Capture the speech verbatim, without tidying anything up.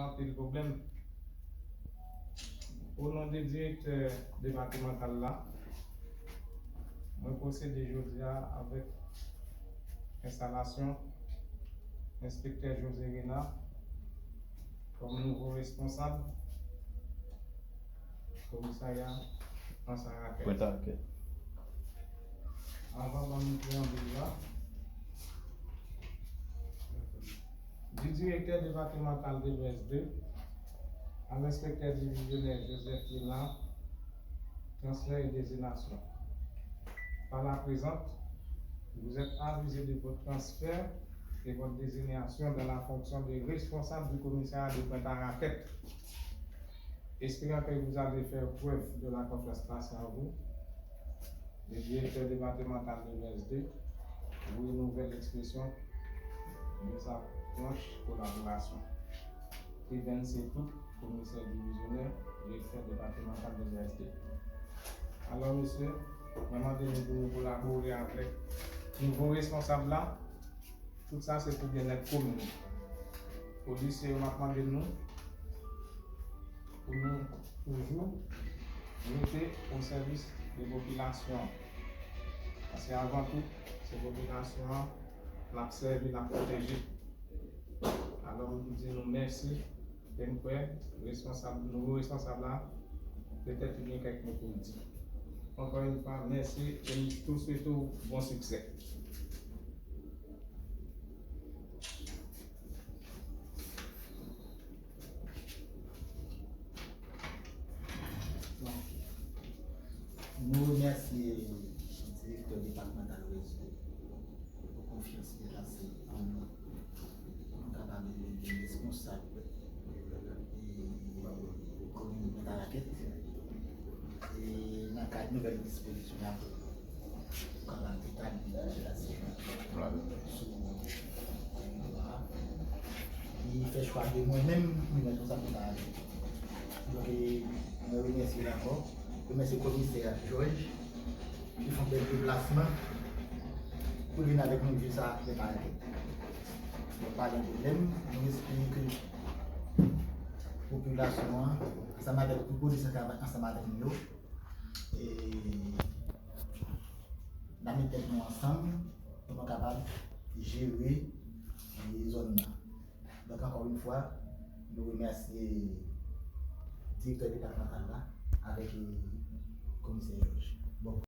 Anpil pwoblèm. O non de direktè depatmantal la, mwen pwosede jodi a avèk enstalasyon enspektè José Renard kòm nouvo responsab komisarya Anse à Raquette. Pwentaraket. Anvan ban m preyanbil la, du directeur départemental de l'Ouest deux à l'inspecteur divisionnaire Joseph Renard, transfert et désignation. Par la présente, vous êtes avisé de votre transfert et votre désignation dans la fonction de responsable du commissariat de Pointe-à-Raquette. Espérant que vous allez faire preuve de la confiance placée en vous, le directeur départemental de l'Ouest deux vous renouvelle l'expression de sa franche collaboration. Steven Setout, komisè divizyonè, direktè depatmantal de l'Ouest deux. Alò, mesye, mwen mande nou pou nou kolabore avèk nouvo responsab la. Tout sa se pou byennèt komin. Polisye yo, m ap mande nou pou nou toujou rete o sèvis de popilasyon an. Paske avan tout, se popilasyon an n ap sèvi, n ap pwoteje. Alò, m di nou mèsi, e m kwè responsab, nouvo responsab la, petèt li gen kèk mo pou l di. Encore une fois, mèsi e m tou swete w bon siksè. Nou remèsye direktè depatmantal Wès de pou konfyans li plase an nou pou nou kapab vin responsab komin Pwentaraket. E nan kad nouvèl dispozisyon y ap pran nan detalye sou teritwa a. Li fè chwa de mwen menm pou mwen responsab de bagay. Donk, e, mwen remèsye l ankò. Remèsye komisè Georges ki fè yon bèl deplasman pou vin avèk nou jis a Pwentaraket. Donk, pa gen pwoblèm. Nou espere ke popilasyon an, ansanm avèk tout polis an travay ansanm avèk nou yo, e n ap met tèt nou ansanm pou nou kapab jere, e, zòn nan. Donk, ankò yon fwa, nou remèsye direktè depatmantal la avèk, e, komisè Georges.